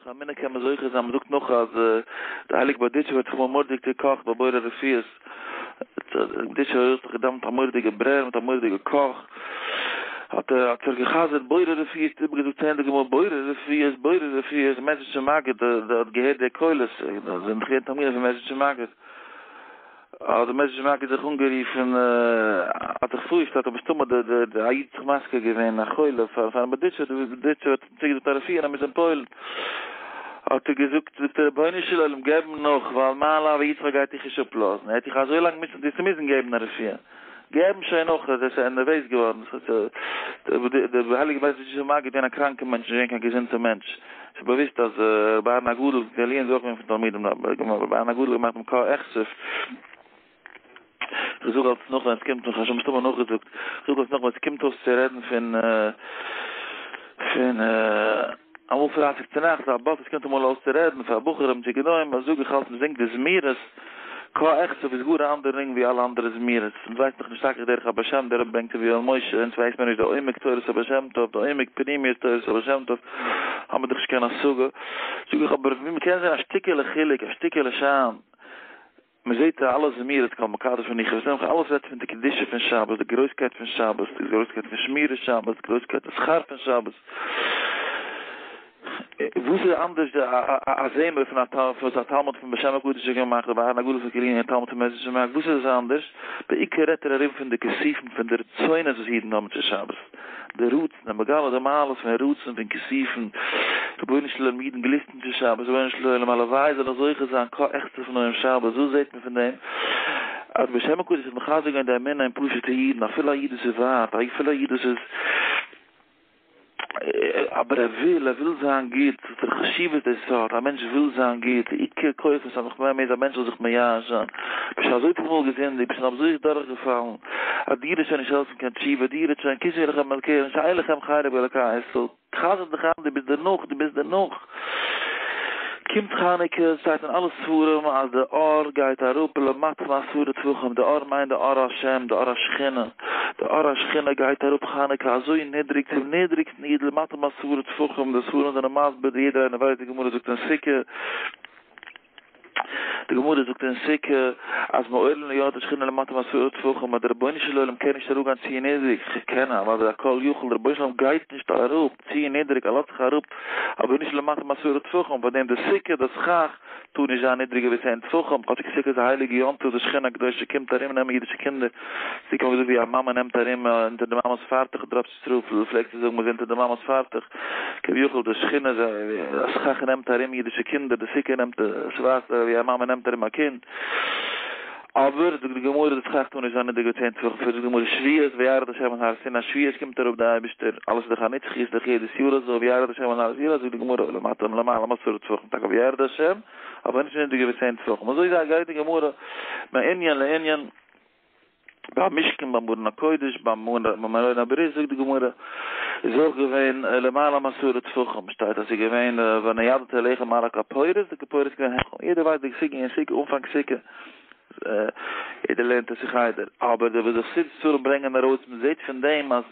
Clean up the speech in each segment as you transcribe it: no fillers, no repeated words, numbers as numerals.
דורך אמונה קען מען זוכה זיין, מ'זאגט נאך אז די הייליגע בארדיטשובער האט זיך אמאל מורא'דיג געקאכט ביי בורא רפואות, בארדיטשובער האט זיך געדאווענט א מורא'דיגע ברען מיט א מורא'דיגע קאך, האט ער האט זיך גע'חזר'ט בורא רפואות, איבערגעזאגט צענדליגע מאל בורא רפואות בורא רפואות, מעזריטשער מגיד האט געהערט די קולות, זענען דאך געווען תלמידים פון מעזריטשער מגיד. האט דער מעזריטשער מגיד זיך אנגערופן, האט זיך פארגעשטעלט אז מסתמא די די די א איד האט זיך מזכיר געווען א חולה פאר פארן בארדיטשובער, דער בארדיטשובער האט אים צוגעזאגט א רפואה און ער מוז אים פועל'ן, האט ער געזאגט, זאגט ער רבונו של עולם געב אים נאך, ווייל מיין לאו יצחק גייט דיך נישט אפלאזן, ער האט דיך אזוי לאנג מוטשען דו וועסט מוזן געבן א רפואה. געב אים שוין נאך, ער איז נערוועז געווארן, דער הייליגער מעזריטשער מגיד איז געווען א קראנקער מענטש, נישט געווען קיין געזונטער מענטש, ס'איז באוויסט אז רבי אהרן הגדול פון קארלין איז אויך געווען פון תלמידים, רבי אהרן הגדול האט געמאכט דעם קה אכסוף, איך זאג אלץ נאך ווען עס קומט, איך האב שוין מסתמא נאכגעזאגט, איך זאג אלץ נאך ווען עס קומט אויס צו רעדן פון פון אמאל פרייטאג צונאכטס, א באס עס קומט אמאל אויס צו רעדן פאר בחורים צו כדומה, זאג איך אלץ מ'זינגט די זמירות, קה אכסוף איז גאר א אנדערע ניגון ווי אלע אנדערע זמירות, אונז ווייסן דאך נישט אחר דרך הבעל שם, דער רבי ברענגט אין ויואל משה, אונז ווייסט מיר נישט די עומק תורת הבעל שם טוב, די עומק פנימיות תורת הבעל שם טוב, האמיר דאך נישט קיין השגה, זאג איך אבער ווי מ'קען זען א שטיקעלע חילוק, א שטיקעלע שיין, מ'זעט אלע זמירות כל מקדש מנוחה ושמחה, אלעס רעדט פון די קדושה פון שבת, די גרויסקייט פון שבת, די גרויסקייט פון שמירת שבת, די גרויסקייט און שכר פון שבת. וואס איז אנדערש די א זמר פון א וואס א תלמיד פון בעל שם הקדוש האט געמאכט, רבי אהרן הגדול פון קארלין א תלמיד פון מעזריטשער מגיד, וואס איז עס אנדערש? בעיקר רעדט ער ארום פון די כיסופים פון די רצונות וואס אידן האבן צו שבת, די רצון, ער מגלה די מעלות פון רצון פון כיסופים, רבונו של עולם אידן גליסטן צו שבת, רבונו של עולם הלוואי זאל איך זוכה זיין קה אכסוף נועם שבת, וואס זעט מען פון דעם? אז בעל שם הקדוש האט מחזק געווען די אמונה אין פשוטע אידן, אפילו א איד וואס איז ווייט, אפילו א איד וואס איז. אבער ער וויל, ער וויל זיין גוט, ס'איז דער חשיבות דאס האט, א מענטש וויל זיין גוט, די עיקר כח פון סמך מם איז א מענטש זאל זיך מייאש זיין, ביסט שוין אזויפיל מאל געזינדיגט, ביסט שוין אזוי דורכגעפאלן, אז דיר וועט שוין נישט העלפן קיין תשובה, דיר וועט שוין כתבו לכם על קרן שאין לכם חלק באלקי ישראל, חזר דיך איין, דו ביסט דערנאך, דו ביסט דערנאך. קומט חנוכה, שטייט אין אלע ספרים אז די אור גייט אראפ למטה מעשרה טפחים, די אור מיינט די אור השם, די אור השכינה, די אור השכינה גייט אראפ חנוכה אזוי נידריג צום נידריגסטן איד למטה מעשרה טפחים, די ספרים זענען מסביר, די יעדער איינער ווייסט די גמרא זאגט אין סוכה, די גמרא זאגט אין סוכה אז מעולם לא ירדה שכינה למטה מעשרה טפחים אז די רבונו של עולם קען נישט אראפגיין צו נידריג, כ'קען אבער א כל יכול, די רבונו של עולם גייט נישט אראפ צו נידריג, ער לאזט זיך אראפ אבער נישט למטה מעשרה טפחים, פאר דעם די סוכה, די סכך, טאר נישט זיין נידריגער ווי צען טפחים, כאטשיג סוכה איז א הייליגע יום טוב, די שכינה הקדושה קומט ארום נעמען אידישע קינדער, סוכה האט מען געזאגט ווי א מאמע נעמט ארום אונטער די מאמע'ס פארטוך, ישראל פלעגט צו זאגן מ'איז אונטער די מאמע'ס פארטוך, כביכול די שכינה די סכך נעמט ארום אידישע קינדער, די סוכה נעמט, עס ווייזט ווי א מאמע נעמט ארום א קינד, אבער זאגט די גמרא די סכך טאר נישט זיין נידריגער ווי צען טפחים, זאגט די גמרא שבועות וירד השם על הר סיני, שבועות קומט אראפ די אייבישטער, אלעס איז דאך א נצחי, איז דאך יעדעס יאר אזוי, וירד השם על הר סיני, זאגט די גמרא למטה למעלה מעשרה טפחים, טאקע וירד השם, אבער נישט נידריגער ווי צען טפחים, אזוי גייט די גמרא מענין לענין. ביים משכן, ביים ארון הקודש, ביים ארון הברית זאגט די גמרא, איז אויך געווען למעלה מעשרה טפחים, שטייט אז ס'איז געווען ונודעת אליך מעל הכפורת, די כפורת איז געווען העכער, יעדער ווייסט די סוגיא אין סוכה, אנפאנג סוכה, יעדער לערנט עס אין חדר, אבער די וואס די חסידות ספרים ברענגען ארויס, מען זעט פון דעם אז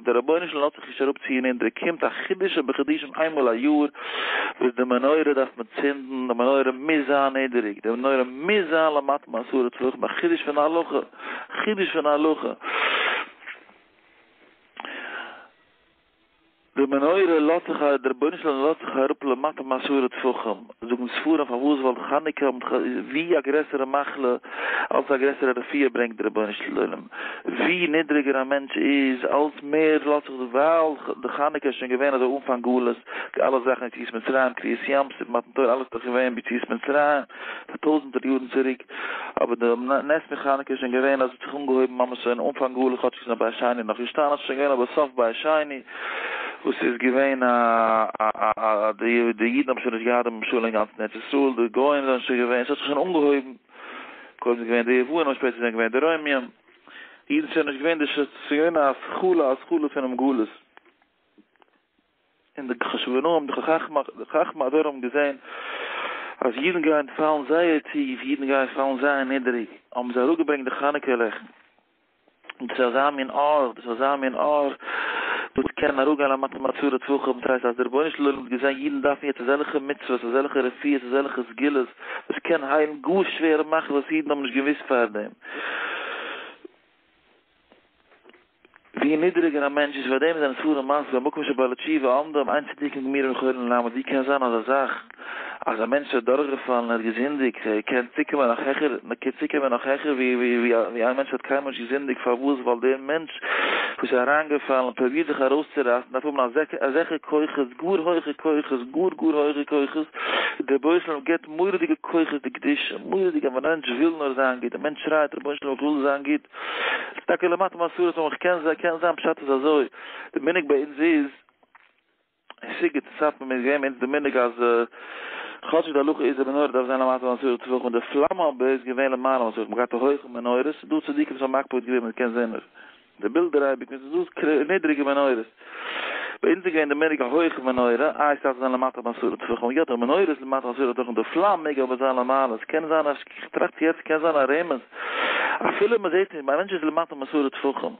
דער רבונו של עולם לאזט זיך נישט אראפ צו נידריג, קומט א חידוש שבחידושים איינמאל א יאר, וואס די מנורה דארף מען צינדן, די מנורה מוז זיין נידעריג, די מנורה מוז זיין למטה מעשרה טפחים, א חידוש פון הלכה, חידוש פון הלכה. די מנורה לאזט זיך, דער רבונו של עולם לאזט זיך אראפ למטה מעשרה טפחים, זאגן ספרים פארוואס, ווייל חנוכה ווי א גרעסערע מחלה, אלס א גרעסערע רפואה ברענגט דער רבונו של עולם. ווי נידריגער א מענטש איז, אלס מער לאזט זיך, ווייל די חנוכה איז שוין געווען אזוי אנפאנג גלות, די אלע זאכן יציאת מצרים, קריעת ים סוף, מתן תורה, אלעס איז דאך געווען ביציאת מצרים, פאר טויזענטער יארן צוריק, אבער די נס פון חנוכה איז שוין געווען אז עס האט זיך אנגעהויבן ממש שוין אנפאנג גלות, כאטשיג ס'איז נאך בית שני נאך געשטאנען, ס'איז שוין געווען אבער סוף בית שני, וואס איז געווען א א א די אידן האבן שוין נישט געהאט די ממשלה אין גאנצן ארץ ישראל, די גוים זענען שוין געווען, ס'האט זיך שוין אנגעהויבן. קודם איז געווען די יוונים און שפעטער זענען געווען די רוימים. אידן זענען נישט געווען די ש ס'איז געווען א התחלה התחלה פונעם גלות. און די חשמונאים די חכמי די חכמי הדור האבן געזען אז אידן גייען פאלן זייער טיף, אידן גייען פאלן זייער נידעריג, האבן זיי אראפגעברענגט די חנוכה לעכט. דאס איז אזא מין אור, דאס איז אזא מין אור, וואס קען אראפגיין למטה מעשרה טפחים, דאס הייסט אז דער רבונו של עולם האט געזען אידן דארפן יעצט אזעלכע מצוות, אזעלכע רפואות, אזעלכע סגולות, וואס קען היילן גאר שווערע מחלות וואס אידן האבן נישט געוואוסט פארדעם. ווי נידעריגער א מענטש איז, פאר דעם זענען ספרים מסביר, במקום שבעלי תשובה עומדים, אין צדיקים גמורים יכולים לעמוד, ווי קען זיין אזא זאך אז א מענטש איז דורכגעפאלן, ער האט געזינדיגט, ער קען צוקומען נאך העכער, מען קען צוקומען נאך העכער ווי ווי ווי א מענטש האט קיינמאל נישט געזינדיגט, פארוואס? ווייל דער מענטש וואס איז אריינגעפאלן און פרובירט זיך ארויסצורייסן דארף האבן אזעלכע כוחות, גאר הויכע כוחות, גאר גאר הויכע כוחות, דער רבונו של עולם גיבט מורא'דיגע כוחות דקדושה, מורא'דיגע, ווען א מענטש וויל נאר זיין גוט, א מענטש שרייט רבונו של עולם איך וויל זיין גוט, טאקע למטה מעשרה טפחים, קען זיין קען זיין פשט איז אזוי, די מנהג ביי אונז איז, אין סיגוט אין סאטמאר איז געווען ביי אונז די מנהג אז כאטשיג די הלכה איז די מנורה דארף זיין למטה מעשרה טפחים, די פלאם אבער איז געווען למעלה מעשרה טפחים, מ'האט געהאט א הויכע מנורה, ס'איז דא צדיקים וואס האבן מקפיד געווען מען קען זען אויף די בילדער אייביג ווען ס'איז דא נידריגע מנורות. ביי אונז איז געווען די מנהג א הויכע מנורה, איי ס'דארף זיין למטה מעשרה טפחים, יא די מנורה איז למטה מעשרה טפחים, די פלאם מעג אבער זיין למעלה, ס'קען זיין א, כ'טראכט יעצט ס'קען זיין א רמז, אפילו מ'זעט נישט, א מענטש איז למטה מעשרה טפחים,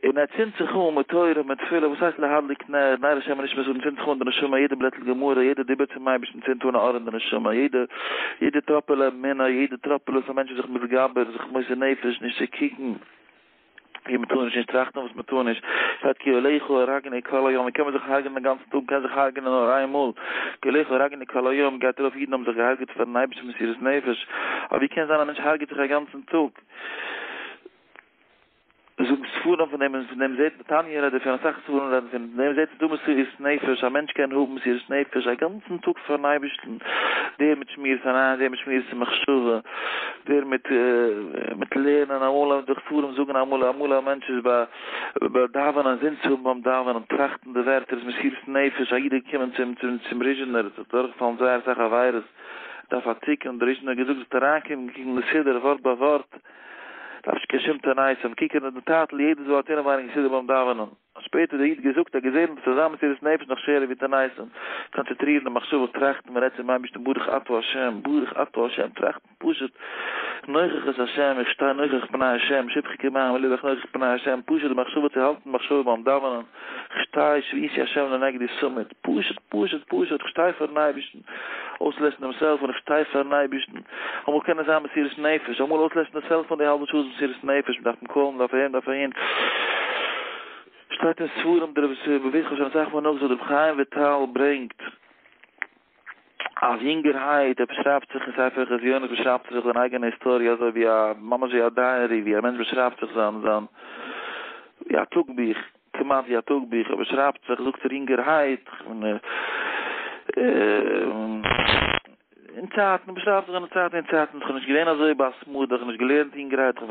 און ער צינדט זיך אן מיט תורה מיט תפילה, וואס הייסט להדליק נר, נר השם נשמת אדם, צינדט זיך אן די נשמה, יעדע בלעטל גמרא, יעדע דיבור צום אייבערשטן צינדט אן א אור אין די נשמה, יעדע יעדע טראפעלע אמונה, יעדע טראפעלע וואס א מענטש איז זיך מתגבר, זיך מוסר נפש נישט צו קוקן ווי מען טאר נישט, נישט טראכטן וואס מען טאר נישט, שטייט כי עליך הרגנו כל היום, ווי קען מען זיך הרג'נען א גאנצן טאג, מען קען זיך הרג'נען נאר איין מאל, כי עליך הרגנו כל היום גייט ארויף אידן האבן זיך געהרג'עט פארן אייבערשטן מסירות נפש, אבער ווי קען זיין א מענטש הרג'עט זיך א גאנצן טאג? זאגן ספרים פון דעם און פון דעם זעט מען תניא רעדט דערפון אסאך ספרים רעדן פון דעם זעט מען דא מסירות נפש א מענטש קען האבן מסירות נפש א גאנצן טאג פארן אייבערשטן דער מיט שמירת עיניים דער מיט שמירת המחשבה דער מיט מיט לערנען אמאל האבן זיך ספרים זאגן אמאל אמאל א מענטש איז ביי ביי דאווענען אינזין צו האבן ביים דאווענען טראכטן די ווערטער איז מסירות נפש א איד איז געקומען צום צום צום ריזשינער ער האט דורכגעפאלן זייער אסאך עבירות דארף א תיקון דער ריזשינער האט געזאגט זאלסט אריינקומען קוקן די סידור ווארט ביי ווארט דארף נישט קיין שום תעניתים, קוק אין די טייטל יעדעס ווארט אינעווייניג אין סידור ביים דאווענען. האט שפעטער דער איד געזאגט ער האט געזען אז אזא מסירות נפש נאך שווערער ווי תעניתים. קאנצעטרירן די מחשבה טראכטן מען רעדט צום אייבערשטן ברוך אתה ה' ברוך אתה ה' טראכטן פשוט נוכחות השם איך שטיי נוכח פני השם שפכי כמים לבך נוכח פני השם פשוט די מחשבה צו האלטן די מחשבה ביים דאווענען כ'שטיי שויתי השם לנגדי תמיד פשוט פשוט פשוט כ'שטיי פארן אייבערשטן. אויסלעשן דעם סעלפאן, איך שטיי פארן אייבערשטן, אמאל קען עס זיין מסירות נפש, אמאל אויסלעשן די סעלפאן די האלבע שעה איז מסירות נפש, מען דארף אים קאלן, מען דארף אהין, מען דארף אהין, שטייט אין ספרים דער רבי רבי כ'האב שוין אסאך מאל נאכגעזאגט רבי חיים וויטאל ברענגט אז יונגערהייט ער באשרייבט זיך אין ספר חזיונות באשרייבט ער זיך זיין אייגענע היסטאריע אזוי ווי א ממש ווי א דייערי ווי א מענטש באשרייבט זיך זיין זיין ווי א טאג בוך. כמעט ווי א טאג בוך, ער באשרייבט זיך, זאגט ער יונגערהייט, אין צייטן, באשרייבט זיך אין צייטן, אין צייטן, כ'בין נישט געווען אזוי בהתמדה, כ'האב נישט געלערנט יונגערהייט, כ'האב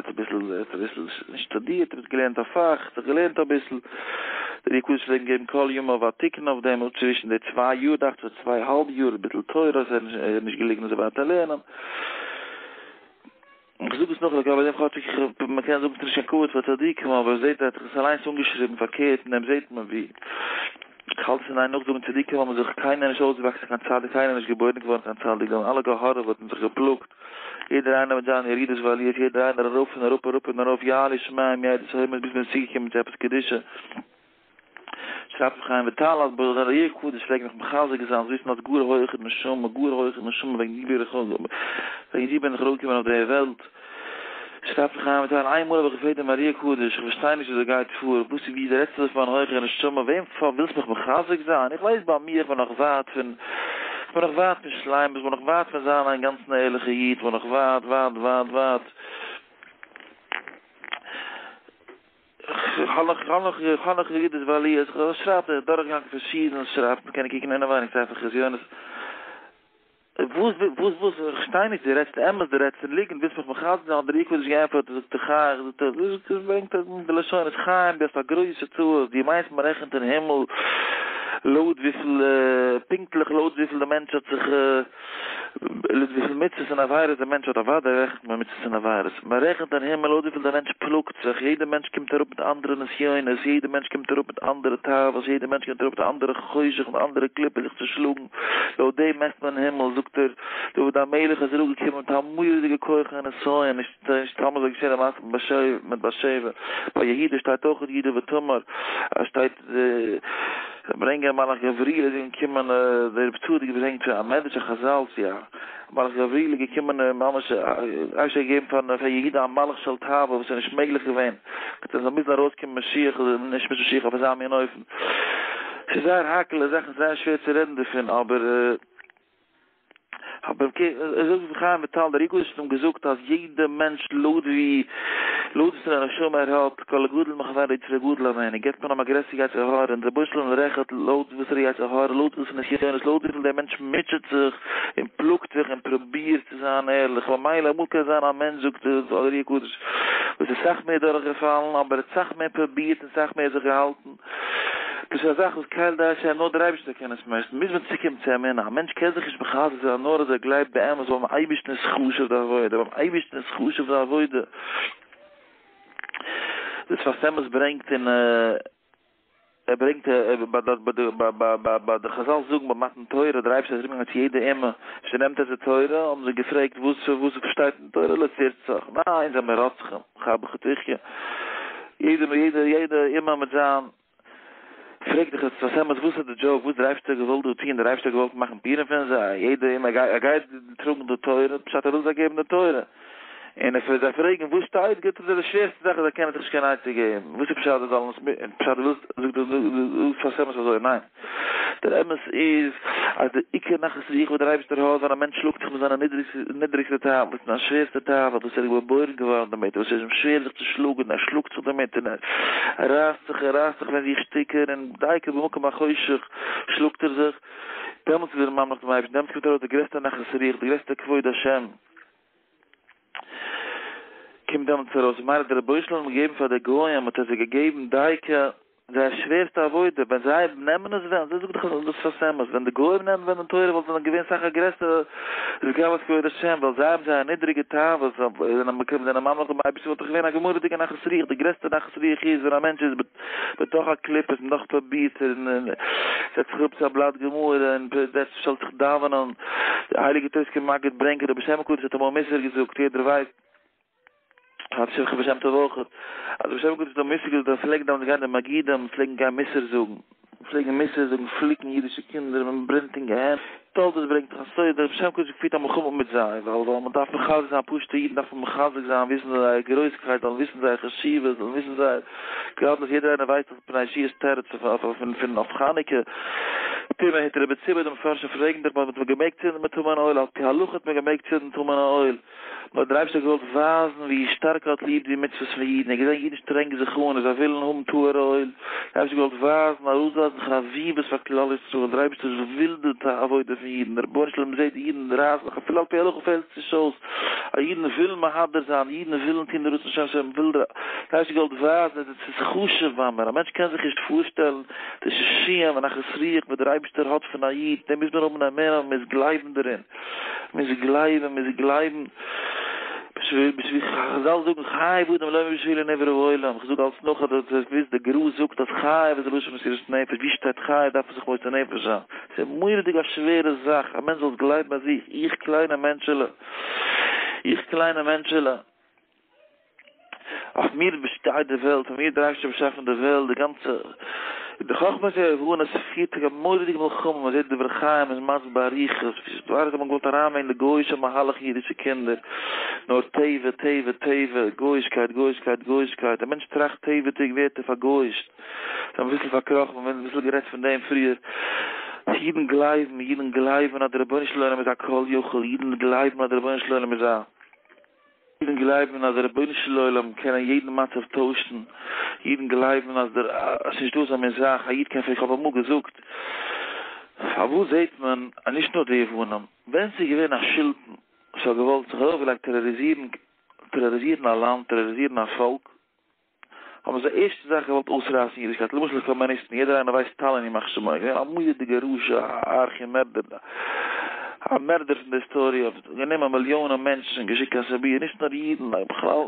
אביסל, אביסל נישט שטודירט, אביסל געלערנט א פאך, זיך געלערנט אביסל, דער אר"י הקדוש פלעגט געבן כל ימיו א תיקון אויף דעם, צווישן די צוויי יאר, דאכט זיך צוויי האלב יאר, ביטול תורה, איז ער נישט געליגן אזוי ווייט אין לערנען. איך זאג עס נאך לגבי דעם כאטשיג איך מען קען זאגן ס'איז נישט קיין כבוד פאר צדיקים אבער זעהט ער האט זיך עס אליינס אנגעשריבן פארקערט אין דעם זעהט מען ווי איך האלט עס אין איין נאכזאגן צדיקים האבן זיך קיינער נישט אויסגעוואקסן קיין צדיק קיינער נישט געבוירן געווארן קיין צדיק זיי האבן אלע געהארעוועט און זיך געפלאגט יעדער איינער מיט זיינע ירידות ועליות יעדער איינער ארויף און אראפ אראפ און ארויף יעלו שמים ירדו תהומות ביז מען איז צוגעקומען צו עפעס קדושה. שרייבט ר' חיים וויטאל אז דער אר"י הקדוש פלעגט מיך מחזק זיין זאלסט וויסן האסט גאר א הויכע נשמה, גאר א הויכע נשמה, וועגן דיר בין איך וועגן דיר בין איך אראפגעקומען אויף דער וועלט. שרייבט ר' חיים וויטאל, איין מאל האב איך געפרעגט דעם אר"י הקדוש, איך פארשטיי נישט וואס דא גייט פאר, וואס איז ווי רעדסטו אזוי פון מיין הויכע נשמה, וועם פאר ווילסט מיך מחזק זיין, איך ווייס ביי מיר איך בין נאך ווייט פון, איך בין נאך ווייט פון שלימות, איך בין נאך ווייט פון זיין א אינגאנצן ערליכע איד, איך בין נאך ווייט ווייט ווייט ווייט. כ'האב נאך, כ'האב נאך, כ'האב נאך ירידות ועליות, כ'האב שרייבט ער דורכגעגאנגען פארשידענס שרייבט מ'קען קוקן אינעווייניג ספר חזיונות, וואס וואס וואס כ'שטיי נישט דו רעדסט אמת דו רעדסט ליגנט ווילסט מיך מחזק זיין האט דער אר"י הקדוש געענטפערט זאגט ער חיים זאגט ער זאגט ער ברענגט ער די לשונות חיים דו האסט א גרויסע טעות דו מיינסט מ'רעכנט אין הימל. לויט וויפיל פונקטליך לויט וויפיל די מענטש האט זיך לויט וויפיל מצוות און עבירות די מענטש האט אוודאי רעכנט מען מצוות און עבירות מען רעכנט אין הימל לויט וויפיל די מענטש פלאגט זיך יעדע מענטש קומט אראפ מיט אנדערע נסיונות יעדע מענטש קומט אראפ מיט אנדערע תאוות יעדע מענטש קומט אראפ מיט אנדערע חושך מיט אנדערע קליפות זיך צו שלאגן לויט דעם מעסט מען אין הימל זאגט ער דוד המלך איז אראפגעקומען מיט א מורא'דיגע כח און נסיון נישט נישט סתם אזוי געשען די מעשה מיט בת שבע ביי יהודה שטייט אויך יהודה ותמר אז שטייט זיי ברענגען מלאך גבריאל איז געקומען דער רב צדוק ברענגט פון א מדרש א חזל צו א מלאך גבריאל איז געקומען ממש אייבערשטער האט געגעבן פאר פאר יהודה א מלאך של תאווה וואס איז נישט מעגליך געווען עס זאל מוזן ארויסקומען משיח נישט משיח אויף אזא מין אופן ס'איז זייער האקעלע זאכן זייער שווער צו רעדן דערפון אבער אבער זאגט רבי חיים וויטאל דער אר"י הקדוש האט אים געזאגט אז יעדע מענטש לויט ווי לויט וואס פאר א נשמה ער האט כל הגדול מחבירו יצרו גדול הימנו געבט מען אים א גרעסערע יצר הרע און דער רבונו של עולם רעכנט לויט וואסערע יצר הרע לויט וואסערע נסיונות לויט וויפיל דער מענטש מוטשעט זיך און פלאגט זיך און פרובירט צו זיין ערליך ממילא אמאל קען זיין א מענטש זאגט דער אר"י הקדוש וואס איז סאך מער דורכגעפאלן אבער ער האט סאך מער פרובירט און סאך מער זיך געהאלטן דאס איז א זאך וואס קל דעת השם, נאר דער אייבערשטער קען עס מעסטן, מוז מען צוקומען צו אמונה, א מענטש קען זיך נישט מחזק זיין נאר אז ער גלייבט באמת ביים אייבערשטן איז חשוב די עבודה, ביים אייבערשטן איז חשוב די עבודה. דער שפת אמת ברענגט אין ער ברענגט ביי די חזל זאגן ביי מתן תורה דער אייבערשטער איז ארומגעגאנגען צו יעדע אומה שנעמט עטס די תורה האבן זיי געפרעגט וואס וואס שטייט אין תורה לא תרצח ניין זעמיר רוצחים חי בך תחיה יעדע יעדע יעדע אומה מיט זיין פרעגט דער שפת אמת וואס איז די דזשאוק וואס דער אייבערשטער האט געוואלט דא טון דער אייבערשטער האט געוואלט מאכן פורים פון זיי יעדע אומה ער גייט טראגן די תורה פשט ער וויל זיי געבן די תורה און ער פרעגט זיי פרעגן וואס שטייט גיבט ער זיי די שווערסטע זאך אז זיי קענען זיך נישט קיין עצה געבן וואס איז פשט זיי זאלן עס פשט דו ווילסט זאגט דער שפת אמת אזוי ניין דער אמת איז אז די עיקר נחת רוח וואס דער אייבערשטער האט ווען א מענטש שלאגט זיך מיט זיינע נידריגסטע תאוות, זיין שווערסטע תאווה וואס ער איז געבוירן געווארן דערמיט, וואס איז אים שווער זיך צו שלאגן, ער שלאגט זיך דערמיט און ער רייסט זיך, ער רייסט זיך פון זיך שטיקער און דייקא במקום החושך שלאגט ער זיך, דעמאלטס איז ער ממליך דעם אייבערשטן, דעמאלטס קומט ארויס די גרעסטע נחת רוח, די גרעסטע כבוד השם קומט דעמאלטס ארויס, ממילא האט דער רבונו של עולם געגעבן פאר די גוים, האט ער זיי געגעבן דייקא זייער שווערסטע עבודה, ווען זיי נעמען עס ווען, אזוי זאגט דאך דאס שפת אמת, ווען די גוים נעמען ווען די תורה וואלט ווען געווען סאך א גרעסערע התגלות כבוד השם, ווייל זיי האבן זייער נידריגע תאוות, זענען מקרב זענען ממליך דעם אייבערשטן וואלט דאך געווען א מורא'דיגע נחת רוח, די גרעסטע נחת רוח איז ווען א מענטש איז בתוך הקליפות און דאך פרובירט ער און זעצט זיך אראפ צו א בלאט גמרא און זעצט שטעלט זיך דאווענען, די הייליגע טריסקער מגיד ברענגט דער בעל שם הקדוש האט אמאל מוסר געזאגט, יעדער ווייסט. האט שבחי בשם טוב אויך, אז דער בעל שם הקדוש האט מוסר געזאגט אז פלעגן דאמאלס גיין די מגידים פלעגן גיין מוסר זאגן, פלעגן מוסר זאגן פליקן אידישע קינדער מען ברענט אין גיהנום, תולדות ברענגט דאך א סוד, דער בעל שם הקדוש האט געפירט א מלחמה מיט זיי, ווייל ווייל מען דארף מחזק זיין פשוטע אידן דארף מען מחזק זיין וויסן זייער גרויסקייט זאלן וויסן זייער חשיבות זאלן וויסן זייער גדלות יעדער איינער ווייסט דאך פני יהושע'ס תירוץ אויף פון אויף חנוכה טומאה הותרה בציבור די מפרשים פרעגן דאך מען האט געמעגט צינדן בטמא'נע אויל על פי הלכה האט מען געמעגט צינדן טמא'נע אויל. נאר דער אייבערשטער האט געוואלט ווייזן ווי שטארק ער האט ליב די מצוות פון אידן, ער האט געזען אידן שטרענגן זיך אן און זיי ווילן האבן טהור אויל, דער אייבערשטער האט געוואלט ווייזן, ארויסווייזן חביבות פאר כלל ישראל, דער אייבערשטער וויל די עבודה פון אידן, דער רבונו של עולם זעט די אידן רייסן זיך, אפילו על פי הלכה פעלט עס נישט אויס, אז אידן ווילן מהדר זיין, אידן ווילן טון די רצון השם, השם וויל, דער אייבערשטער האט געוואלט ווייזן אז עס איז חשוב ביי מיר, א מענטש קען זיך נישט פארשטעלן די שעשועים ונחת רוח וואס דער אייבערשטער האט פון א איד, דעם מוז מען האבן אמונה, מען מוז גלייבן דערין. מוז גלייבן, מוז גלייבן, בשביל, בשביל, חזל זאגן חייב אדם לומר בשבילי נברא העולם, איך זאג אלץ נאך אז דאס איז די גר"א זאגט אז חייב איז א לשון מסירות נפש, ווי שטייט חייב דארף מען זיך מוסר נפש זיין, ס'איז מורא'דיג א שווערע זאך א מענטש זאל עס גלייבן ביי זיך, איך קליינע מענטשעלע, איך קליינע מענטשעלע. אויף מיר באשטייט די וועלט, פאר מיר האט דער אייבערשטער באשאפן די וועלט, די גאנצע, די חכמת היוונים פירט א מורא'דיגע מלחמה, מען זעט דברי חיים איז מסביר באריכות, ווי זיי האבן געוואלט אריינברענגען די גוי'אישע מהלך אין אידישע קינדער, נאר טבע, טבע, טבע, גוי'אישקייט, גוי'אישקייט, גוי'אישקייט, א מענטש טראכט טבע'דיג ווערט ער פארגוי'אישט, זיי האבן אביסל פארקראכן, מיר האבן אביסל גערעדט פון דעם פריער, אידן גלייבן, אידן גלייבן אז דער רבונו של עולם איז א כל יכול, אידן גלייבן אז דער רבונו של עולם איז א. אידן גלייבן אז דער רבונו של עולם קען אין יעדן מצב טוישן, אידן גלייבן אז דער אז ס'נישט דא אזא מין זאך א איד קען איך האב אמאל געזאגט פארוואס זעט מען אז נישט נאר די יוונים ווען ס'איז געווען א שלטון וואס האט געוואלט זיך ארויפגעלייגט טעראריזירן טעראריזירן א לאנד טעראריזירן א פאלק. האבן זיי ערשטע זאך געוואלט אויסרייסן אידישקייט, למשל די קאמוניסטן, יעדער איינער ווייסט סטאלין ימח שמו, איז געווען א מורא'דיגע רשע, א ארכי מערדער, א מערדער פון די היסטאריע, האט גענומען מיליאנען מענטשן און געשיקט קיין סיביר, נישט נאר אידן, בכלל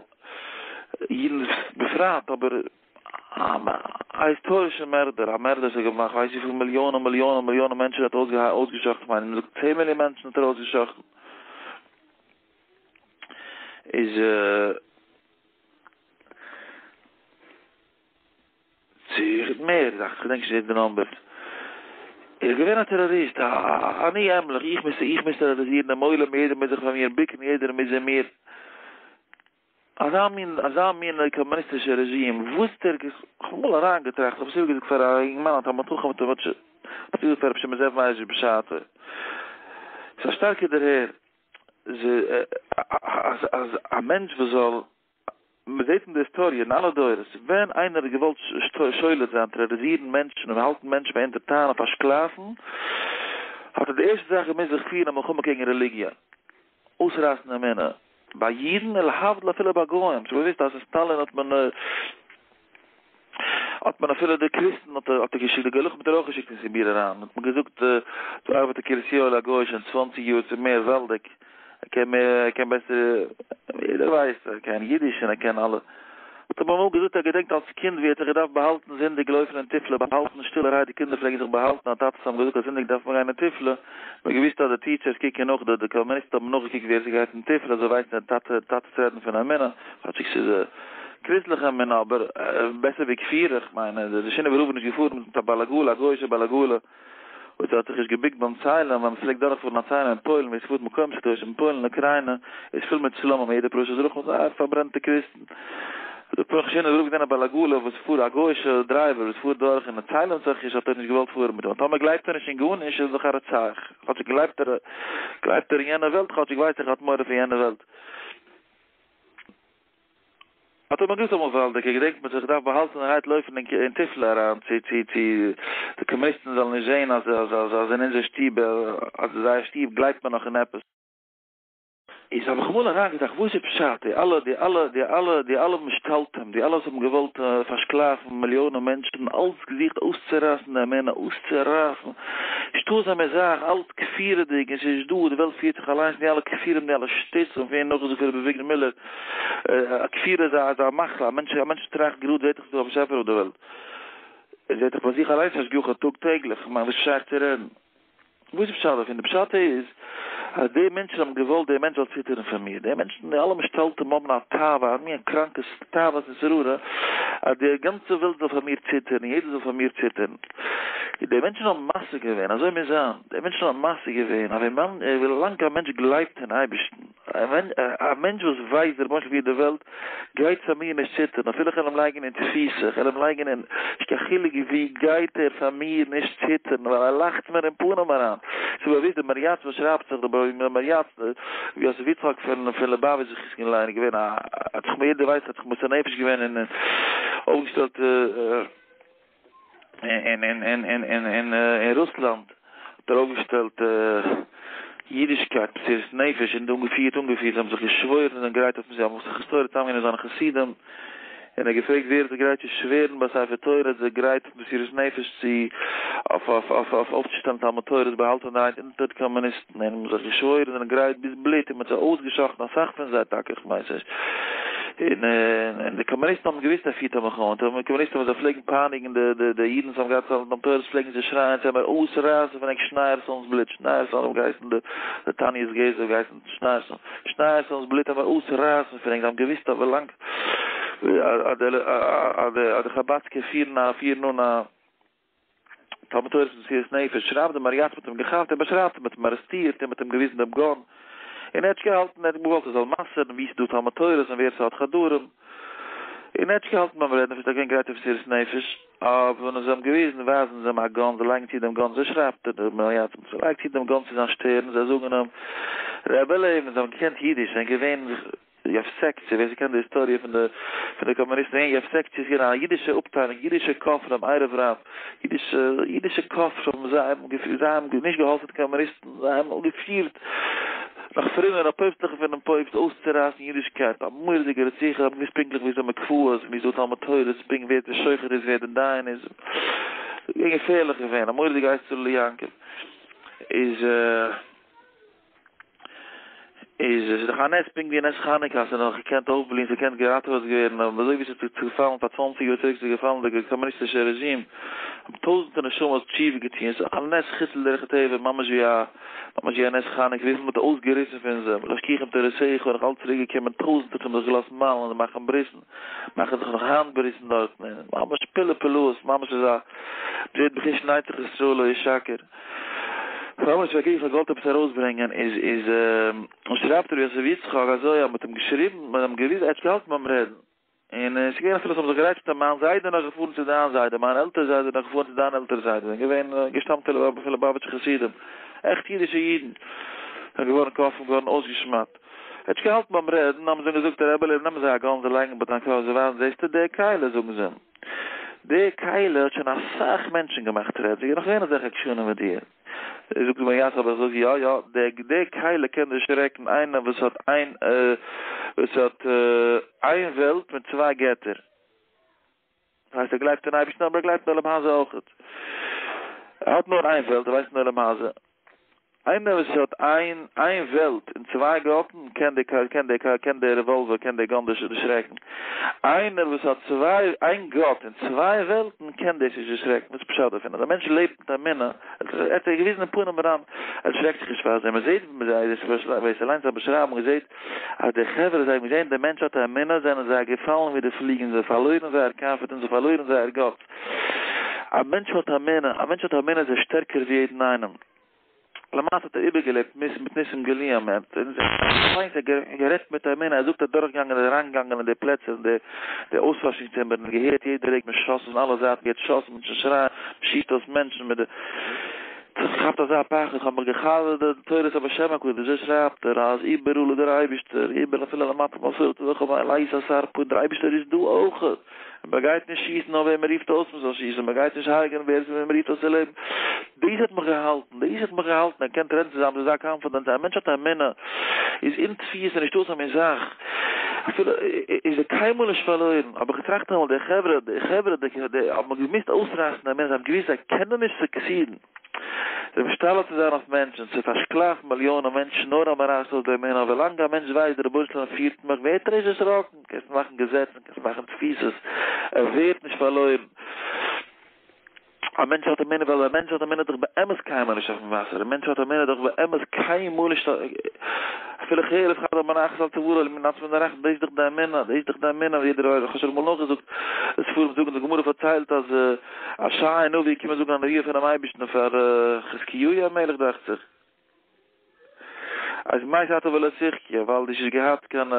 אידן בפרט, אבער א היסטארישע מערדער, א מערדער וואס האט געמאכט ווייס וויפיל מיליאנען מיליאנען מיליאנען מענטשן האט אויסגעשאכטן, כ'מיין מ'זאגט צען מיליאן מענטשן האט ער אויסגעשאכטן, איז. צו מער זאכן, כ'געדענק נישט די נומבערס. ער איז געווען א טעראריסט, א אני אמלוך, איך מוז איך מוז טעראריזירן דעם עולם, יעדער מוז זיך פאר מיר בוקן, יעדער מוז אין מיר. אזא מין אזא מין קאמוניסטישע רעזשים, וואס דער, כ'האב אמאל אריינגעטראכט, כ'האב עס איבערגעזאגט פאר א אינגערמאן א תלמיד חכם, האט ער געזאגט פאר רבי שמעון זאב מייזליש בשעתו, ס'איז א שטארקע דערהער, אז אז א מענטש וואס זאל מען זעט אין די היסטאריע אין אלע דורות ווען איינער האט געוואלט שולט זיין טעראריזירן מענטשן און האלטן מענטשן ביי אונטערטאן און פארשקלאפן האט ער די ערשטע זאך געמוזט זיך פירן א מלחמה קעגן רעליגיע אויסרייסן אמונה ביי אידן און להבדיל אפילו ביי גוים ס'איז באוויסט אז אין סטאלין האט מען האט מען אפילו די קריסטן האט ער געשיקט די גלחים האט ער אויך געשיקט אין סיביר אריין האט מען געזאגט דא ארבעט אין קרית יואל א גוי שוין צוואנציג יאר צו מער וועלדיג ער קען מער ער קען בעסער יעדער ווייסט ער קען אידיש און ער קען אלע האט ער מיר אמאל געזאגט ער געדענקט אלס קינד ווי ער האט זיך געדארפט באהאלטן זונטאג לויפן אין תיפלה באהאלטן שטילערהייט די קינדער פלעגן זיך באהאלטן אז טאטעס האבן געזאגט אז זונטאג דארף מען גיין אין תיפלה מ'האט געוויסט אז די טיטשערס קוקן נאך די די קאמוניסטן האבן נאכגעקוקט ווער ס'גייט אין תיפלה זיי ווייסן אז טאטע טאטעס רעדן פון אמונה כאטשיג ס'איז קריסטליכע אמונה אבער בעסער ווי כפירה, כ'מיין דער שינאווער רב איז נישט געפארן מיט א בעל עגלה, א גוי'אישע בעל עגלה, וואס האט זיך נישט געבוקט ביים צלם, ווען מ'פלעגט דורכפארן א צלם אין פוילן, ווער ס'פארט מקומות קדושים אין פוילן און אוקריינע, איז פול מיט צלמים, יעדע פרשת דרכים זייער פארברענטע קריסטן. דער שינאווער רב געזען א בעל עגלה וואס פארט, א גוי'אישע דרייווער וואס פארט דורך און ער צלמ'ט זיך נישט, האט ער נישט געוואלט פארן מיט אים, טאמער גלייבט ער נישט אין גארנישט איז ער דאך א רוצח, כאטשיג גלייבט ער גלייבט ער אין יענע וועלט, כאטשיג ווייס איך ער האט מורא פון יענע וועלט. האט ער מיר געזאגט אמאל וואלדיג, ער געדענקט מ'האט זיך געדארפט באהאלטענערהייט לויפן אין תיפלה אריין צו צו צו די קאמוניסטן זאלן נישט זעהן אז אז אז אז אין אונזער שטוב אז אין זייער שטוב גלייבט מען נאך אין עפעס. איז האב איך אמאל אריינגעטראכט וואס איז פשט די אלע די אלע די אלע די אלע משתלטים די אלע וואס האבן געוואלט פארשקלאפן מיליאנען מענטשן אלץ געזוכט אויסצורייסן די אמונה אויסצורייסן נישטא אזא מין זאך, אלץ כפירה'דיג און ס'איז נישט דא, די וועלט פירט זיך אליינס און די אלע כפירים די אלע שטותים ווערן נאכגעזאגט פון רבי אביגדור מילער, א כפירה איז א איז א מחלה, א מענטש א מענטש טראכט גראד זעט דאך ס'איז דא א באשעפער אויף די וועלט, ער זעט דאך ביי זיך אליינס השגחה טאג טעגליך, כ'מיין וואס איז שייך צו רעדן? וואס איז פשט דערפון? די פשט איז אז די מענטשן האבן געוואלט דער מענטש זאל ציטערן פון מיר, די מענטשן די אלע משתלטים האבן א תאווה, א מין קראנקע תאוות ושררה, אז די גאנצע וועלט זאל פאר מיר ציטערן, יעדער זאל פאר מיר ציטערן. די מענטשן האבן משיג געווען, אזוי מוז זיין, די מענטשן האבן משיג געווען אז ווילאנג א מענטש גלייבט אין אייבערשטן, א מענטש וואס ווייסט דער רבונו של עולם פירט די וועלט, גייט פאר מיר נישט ציטערן, אפילו איך וועל אים לייגן אין תפיסה, איך וועל אים לייגן אין, נישט קיין חילוק ווי, גייט ער פאר מיר נישט ציטערן, ווייל ער לאכט מיר אין פנים אריין. ס'איז באוויסט דער מהריי"צ וואס שרייבט זיך, דער מהריי"צ, רבי יוסף יצחק פון פון ליבאוויטש זכותו יגן עלינו, איז געווען א, האט זיך יעדער ווייסט האט זיך מוסר נפש געווען און אויפגעשטעלט אין אין אין אין אין אין אין רוסלאנד האט ער אויפגעשטעלט אידישקייט מסירות נפש און אנגעפירט אנגעפירט זיי האבן זיך געשוואוירן זיי זענען גרייט אויף זיי האבן זיך היסטאריע צוזאמגענומען זיינע חסידים און ער האט געפרעגט ווער איז גרייט צו שווערן ביי ספר תורה איז ער גרייט מסירות נפש צו אויף אויף אויף אויף אויפצושטעלן תלמוד תורה'ס באהאלטענערהייט אונטער קאמוניסטן און האבן זיך געשוואוירן זענען גרייט ביז בלוט און מען האט זיי אויסגע'שחט'ן אסאך פון זיי טאקע איך ווייס נישט און און די קאמוניסטן האבן געוויסט ער פירט א מלחמה און די קאמוניסטן ווען זיי פלעגן פייניגן די די די אידן וואס האבן געהאט תלמוד תורה'ס פלעגן זיי שרייען צו מיר אויסרייסן פון ענק שנייערסאן'ס בלוט שנייערסאן האט געהייסן די די תניא'ס גזע האט געהייסן שנייערסאן שנייערסאן'ס בלוט וועלן מיר אויסרייסן פון ענק זיי האבן געוויסט אז ווילאנג אז די אז די חבד'סקע פירן א פירן אן א תלמוד תורה פון מסירות נפש, שרייבט דער מהריי"צ מ'האט אים געכאפט, ער באשרייבט מ'האט אים ארעסטירט און מ'האט אים געוויזן דעם גאן, און ער האט נישט געהאלטן, ער האט געוואלט ער זאל מסר'ן וואו ס'איז דא תלמוד תורה'ס און ווער ס'האט חדרים, און ער האט נישט געהאלטן ביים רעדן, ער איז געווען גרייט אויף מסירות נפש, אבער ווען זיי האבן געוויזן ווייזן זיי אים א גאן, זיי לייגן צו דעם גאן, אזוי שרייבט ער דער מהריי"צ, מ'לייגט צו דעם גאן צו זיין שטערן, זיי זאגן אים, רבי לעבן, זיי האבן געקענט אידיש, זענען געווען. יעווסעקציע, ווער ס'קען די היסטאריע פון די פון די קאמוניסטן, געווען יעווסעקציע איז געווען א אידישע אפטיילונג, אידישע כופרים, ערב רב, אידישע אידישע כופרים, זיי האבן זיי האבן נישט געהאלפן די קאמוניסטן, זיי האבן געפירט. נאך פרומער, נאך פויפסטליכער פונעם פויפסט, אויסצורייסן אידישקייט, א מורא'דיגע רציחה, זיי האבן געוואוסט פונקטליך וואו ס'איז דא מקוואות, וואו ס'איז דא תלמוד תורה'ס, פונקט ווער דער שוחט איז, ווער דער דיין איז, געווען געפערליך געווען, א מורא'דיגע עת צרה ליעקב, איז. איז עס איז דאך א נס פונקט ווי נס חנוכה אז ס'האט נאך געקענט אויפבליען ס'האט געקענט געראטעוועט ווערן אבער אזוי ווי ס'איז צופאלן פאר צוואנציג יאר צוריק ס'איז געפאלן די קאמוניסטישע רעזשים האבן טויזענטער נשמות תשובה געטון ס'איז א נס חוץ לדרך הטבע ממש ווי א ממש ווי א נס חנוכה וויפיל מ'האט אויסגעריסן פון זיי להשכיחם תורתך און נאך אלץ צוריק געקומען טויזענטער האבן זיך געלאזט מל'ן און מאכן ברית'ן מאכן זיך נאך היינט ברית'ן דארטן און ממש פלאי פלאות ממש איז א מ'זעט בחוש נצח ישראל לא ישקר. ממש פארקערט איך האב געוואלט עפעס ארויסברענגען איז איז שרייבט ר' יוסף יצחק אזוי אז מ'האט אים געשריבן מ'האט אים געוויזן ער האט געהאלטן ביים רעדן און עס איז געווען אפילו עס האבן זיך גערייצט אז מיין זיידע נאך געפארן צו דיין זיידע מיין עלטער זיידע נאך געפארן צו דיין עלטער זיידע זענען געווען געשטאמט פון ליובאוויטשע חסידים עכט אידישע אידן זענען געווארן כופרים געווארן אויסגעשמדט ער האט נישט געהאלטן ביים רעדן האבן זיי אים געזאגט רבי לעבן נעמען זיי א גאן זיי לייגן ביי דיין קאפ זיי ווייזן זעסטו די כלי זאגן זיי אים די כלי האט שוין אסאך מענטשן געמאכט רעדן, ס'איז נאך געווען אזעלכע עקשנים ווי דיר. זאגט דער יצחק האב איך געזאגט יא יא, די די כלי קען דערשרעקן איינער וואס האט איין וואס האט איין וועלט מיט צוויי געטער. דאס הייסט ער גלייבט אין אייבערשטן אבער ער גלייבט אין עולם הזה אויכעט. ער האט נאר איין וועלט ער ווייסט אין עולם הזה. איינער וואס האט איין איין וועלט און צוויי גאטן קען די קען די קען די רעוואלווער קען די גאן דערשרעקן. איינער וואס האט צוויי איין גאט און צוויי וועלטן קען דאס נישט דערשרעקן. וואס איז פשט דערפון? אז א מענטש לעבט מיט אמונה האט ער געוויזן אין פנים אריין ער שרעקט זיך נישט פאר זיי. מען זעט ווער ס'ליינט זיין באשרייבונג זעט אז די חברה זיי האבן געזען די מענטש האט אמונה זענען זיי געפאלן ווי די פליגן זיי פארלוירן זייער קאנפידענס זיי פארלוירן זייער גאטס. א מענטש האט אמונה, א מענטש האט אמונה איז ער שטערקער ווי יעדן איינעם. למעשה האט ער איבערגעלעבט מיט ניסים גלויים, ער האט אליינס גערעדט מיט אמונה, ער זאגט ער איז דורכגעגאנגען און אריינגעגאנגען אין די פלעצער אין די אויספארשונג צימערן און געהערט יעדע רגע מען שאסן פון אלע זייטן, געהערט שאסן, מענטשן שרייען, מען שיסט אויס מענטשן מיט די. האט זיך געכאפט אזא פחד, איך האב מיך גע'חזר'ט די תורת הבעל שם הקדוש, אזוי שרייבט ער אז איבעראל איז דער אייבישטער, איבעראל אפילו למטה מעשרה טפחים לית אתר פנוי, דער אייבישטער איז דא אויכעט. מען גייט נישט שיסן אויף וועם מען רופט אויס מען זאל שיסן, מען גייט נישט הרג'ענען ווער עס מען רופט אויס צו לעבן. דאס האט מיך געהאלטן, דאס האט מיך געהאלטן, ער קען רעדן צו זיין מיט אזא קאנפידענס, א מענטש האט אמונה, איז אין תפיסה איז נישטא אזא מין זאך, אפילו איז ער קיינמאל נישט פארלוירן, האב איך געטראכט אמאל, די חברה, די חברה, די די האבן געמוזט אויסרייסן די אמונה, זיי האבן געוואוסט זיי קענען נישט סוקסידן, זיי משתלט צו זיין אויף מענטשן, צו פארשקלאפן מיליאנען מענטשן נאר אז מען רייסט אויס די אמונה, ווילאנג א מענטש ווייסט דער רבונו של עולם פירט מיך ווערט ער נישט דערשראקן. קענסט מאכן געזעצן, קענסט מאכן תפיסות, ער ווערט נישט פארלוירן. א מענטש האט אמונה ווייל א מענטש האט אמונה איז דאך באמת קיינמאל נישט אויפן וואסער, א מענטש האט אמונה איז דאך באמת קיינמאל נישט אפילו חרב חדה מונחת על צווארו למי נצב מן הרחם, דאס איז דאך די אמונה, דאס איז דאך די אמונה ווי יעדער ווייסט, איך האב שוין אמאל נאכגעזאגט, די ספרים זאגן, די גמרא פארציילט אז ישעי' הנביא איז געקומען זאגן א נבואה פונעם אייבערשטן פאר חזקיהו המלך דאכט זיך, אז מת אתה ולא תחיה, ווייל דו האסט נישט געהאט קיין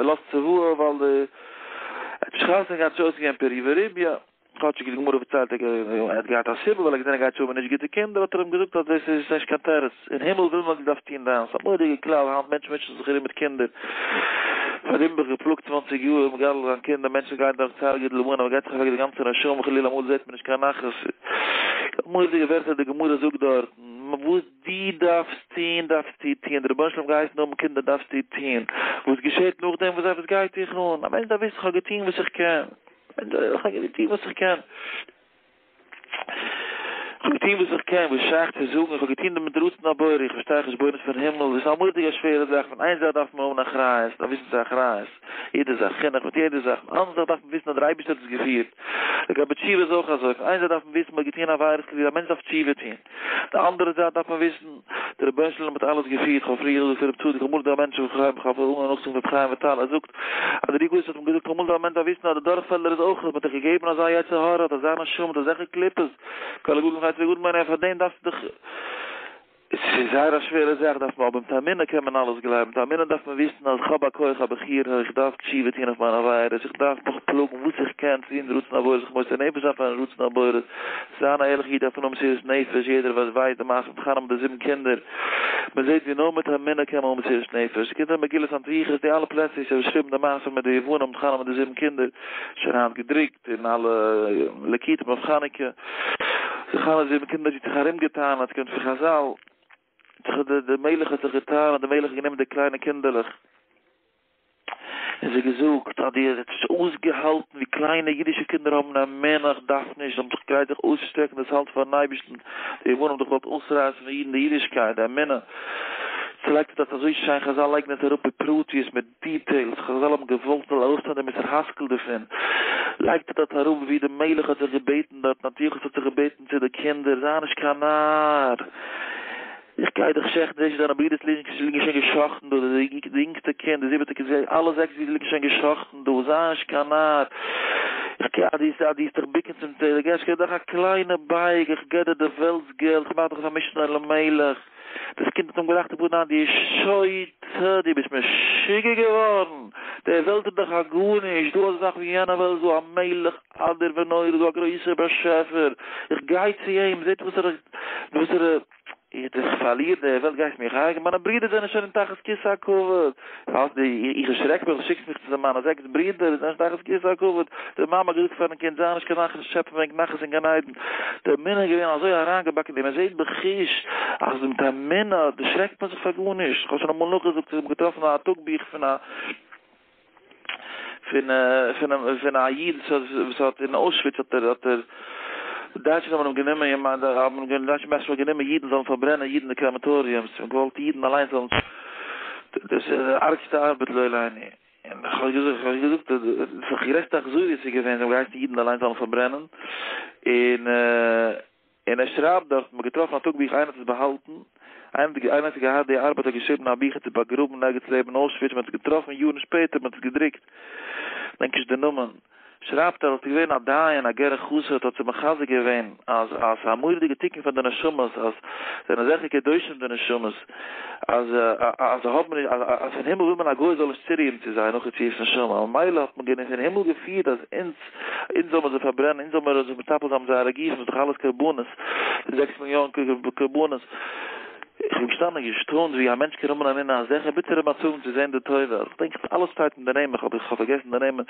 לית צוואה, ווייל דו האסט נישט חתונה געהאט נישט עוסק געווען פריה ורביה, כאטשיג די גמרא פארציילט ער האט געהאט א סיבה ווייל ער האט געזען ער גייט שוין האבן נישט גוטע קינדער האט ער אים געזאגט אז דאס איז נישט קיין תירוץ, אין הימל וויל מען דו דארפסט טון דיינס, א מורא'דיגע כלל, היינט מענטשן מוטשען זיך ארום מיט קינדער, פאר דעם האב איך געפלאגט צוואנציג יאר מגדל זיין קינדער, מענטשן גייען דורך צער גידול בנים, מען געבט זיך אוועק די גאנצע נשמה חלילה אמאל זעט מען נישט קיין נחת, מורא'דיגע ווערטער די גמרא זאגט דארטן, וואס. דו דארפסט טון, דארפסטו טון, דער רבונו של עולם געהייסן האבן קינדער דארפסטו טון, וואס געשעט נאכדעם וואס וואס גייט דיך אן, א מענטש דארף וויסן איך האב געטון וואס איך קען, איך האב געטון וואס איך קען, איך האב געטון וואס איך קען, וואס שייך צו זאגן, איך האב געטון דעם רצון הבורא, איך פארשטיי חשבונות פון הימל, דאס איז א מורא'דיגע שווערע זאך, פון איין זייט דארף מען האבן אחריות, דארף וויסן ס'איז אחריות, יעדע זאך, חינוך מיט יעדע זאך, פון אנדערע זייט דארף מען וויסן אז דער אייבערשטער האט עס געפירט, לגבי תשובה איז אויך אזוי, פון איין זייט דארף מען וויסן מען האט געטון עבירות, א מענטש דארף תשובה טון. די אנדערע זייט דארף מען וויסן, דער רבונו של עולם האט אלעס געפירט, כ'האב פריער געזאגט פון רב צדוק, אמאל איז דא א מענטש וואס כ'האב כ'האב אנגעהויבן נאכזאגן פון ר' חיים וויטאל, ער זאגט אז דער אר"י הקדוש האט אים געזאגט אמאל דער מענטש דארף וויסן אז די דורכפעלער איז אויך, מען האט דיך געגעבן אזא יצר הרע, האט אזא נשמה, האט אזעלכע קליפות, כל הגדול מחצי וגדול ממנו, פאר דעם דארפסטו דיך. עס איז זייער א שווערע זאך דארף מען אבער מיט אמונה קען מען אלעס גלייבן, מיט אמונה דארף מען וויסן אז כ'האב א כח הבחירה, איך דארף תשובה טון אויף מיינע עבירות, איך דארף מיך פלאגן וואס איך קען צו טון רצון הבורא, זיך מוסר נפש זיין פארן רצון הבורא, זיין א ערליכע איד דארף מען האבן מסירות נפש, יעדער וואס ווייסט די מעשה מיט חנה מיט די זיבן קינדער, מען זעט ווי נאר מיט אמונה קען מען האבן מסירות נפש, ס'קומט אין מגילת אנטיוכוס די אלע פלעצער ווי ס'איז באשריבן די מעשה מיט די יוונים מיט חנה מיט די זיבן קינדער, שוין היינט געדרוקט. אין אלע ליקוטים אויף חנוכה, די חנה זיבן קינדער זי האט זיך ארום געטענה'ט קומט פון חזל. די מלך האט זיך געטענה'ט, די מלך האט גענומען די קליינע קינדערלעך און זיי געזאגט אז איר האט נישט אויסגעהאלטן ווי קליינע אידישע קינדער האבן אמונה, איך דארף נישט, זיי האבן זיך גרייט זיך אויסצושטרעקן דאס האלז פארן אייבערשטן, די יוונים האבן דאך געוואלט אויסרייסן פון אידן די אידישקייט, די אמונה. צולייגט ער דארט אזוי שיין, חזל לייגן עס אראפ בפרטיות מיט דיטעילס, חזל האבן געוואלט מ'זאל ארויסנעמען די מוסר השכל דערפון, לייגט ער דארט אראפ ווי די מלך האט זיך געבעטן דארטן, אנטיוכוס האט זיך געבעטן צו די קינדער, זיי נישט קיין נאר, איך גיי דיך שעכטן, זעסט דיינע ברידערס ליגן שוין געשאכטן דא, די אינגסטע קינד, די זיבעטע קינד, זיי אלע זעקס ברידער ליגן שוין געשאכטן דא, זיי נישט קיין נאר, איך גיי, אז דו וועסט דיך בוקן צום תורה, איך געב דיך א קליינע בייג, איך געב דיר די וועלט'ס געלט, איך מאך דיך פאר משנה למלך. דאס קינד האט אים געלאכט אין פנים, דו שוטה, דו ביסט משוגע געווארן? די וועלט איז דאך א גארנישט, דא אזא זאך ווי יענע וועלט איז דא א מלך אדיר ונורא, איז דא א גרויסער באשעפער, איך גיי צו אים, זעט וואסערע, וואסערע, איך פארליר די וועלט, גייסט מיך הרג'ן, מיינע ברידער זענען שוין אין תחת כסא הכבוד, האסט די, איך דערשרעק מיך, דו שיקסט מיך צו מיינע זעקס ברידער, זענען שוין תחת כסא הכבוד, די מאמע האט געזאגט פארן קינד, זיי נישט קיין נאר, שעפ פון ענק נחת אין גן עדן, די אמונה איז געווען אזוי אריינגעבאקן און מען זעט בחוש אז מיט אמונה דערשרעקט מען זיך פאר גארנישט, כ'האב שוין אמאל נאכגעזאגט איך האב געטראפן א טאג בוך פון א פון פון פון א איד וואס האט אין אוישוויץ האט ער האט ער די דייטשן האבן אים גענומען האבן די דייטשן מענטשן האבן גענומען אידן זאלן פארברענען אידן אין קרעמעטאריומס און געוואלט אידן אליינס זאלן דאס איז די ארגסטע ארבעט לא עלינו. און איך האב געזאגט, איך האב געזאגט אז דאס איז די גרעסטע אכזריות איז געווען, זיי האבן געהייסן אידן אליינס זאלן פארברענען, און און ער שרייבט דארט, מ'האט געטראפן א טאג בוך, איינער האט עס באהאלטן, איינער האט געהאט די ארבעט האט געשריבן א בוך האט עס באגראבן ערגעץ לעבן אוישוויץ, מ'האט עס געטראפן יארן שפעטער, מ'האט עס געדרוקט, כ'דענק נישט די נאמען. שרייבט ער אז ס'איז געווען א דיין א גערער חסיד האט זיי מחזק געווען אז אז ס'איז א מורא'דיגע תיקון פאר די נשמות אז זענען אזעלכע קדושים די נשמות אז אז זיי האבן נישט אז פון הימל וויל מען א גוי זאל נישט צורירן צו זיי נאך יציאת נשמה ממילא האט מען פון הימל געפירט אז אונז אונז זאל מען זיי פארברענען אונז זאל מיר זיך מטפל זיין מיט זייערע גופים ס'איז דאך אלעס קרבנות די זעקס מיליאן קרבנות. איך בין געשטאנען און געשטוינט ווי א מענטש קען האבן אמונה אזעלכע ביטערע מצבים צו זען די טובה, איך דענק אלעס שטייט אין די נעמען, איך האב פארגעסן די נעמען,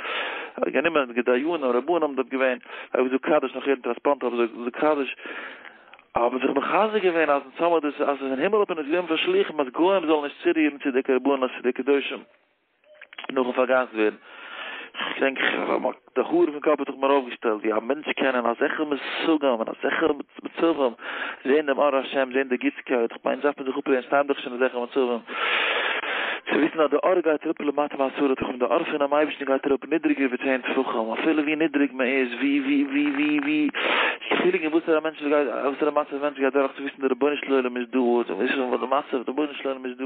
גענומען די דיינים רבנים דארט געווען, זיי האבן געזאגט קדיש נאך יעדן טראנספלאנט האבן זיי געזאגט קדיש, האבן זיך מחזק געווען אז אונז האמיר דאס אז אין הימל האט מען אונז געגעבן פאר שלוחים אז גוים זאלן נישט צורירן צו די קרבנות צו די קדושים. נאכן פארגאזט ווערן. כ'דענק די האר פון קאפ האט זיך מיר אויפגעשטעלט ווי א מענטש קען אין אזעלכע מושגים און אזעלכע מצבים זען דעם אור השם, זען די גוטסקייט, כ'מיין דארף מען זיך אפלערנען, שטייען דאך שוין אין אזעלכע מצבים, צו וויסן אז די אור גייט אראפ למטה מעשרה טפחים, די אור פונעם אייבערשטן גייט אראפ נידריגער ווי צען טפחים, אפילו ווי נידריג מען איז, ווי ווי ווי ווי ווי חילוק אין וואסערע מענטש עס גייט, וואסערע מצב א מענטש גייט דורך, צו וויסן די רבונו של עולם איז דא, צו וויסן וואס די מצב, די רבונו של עולם איז דא.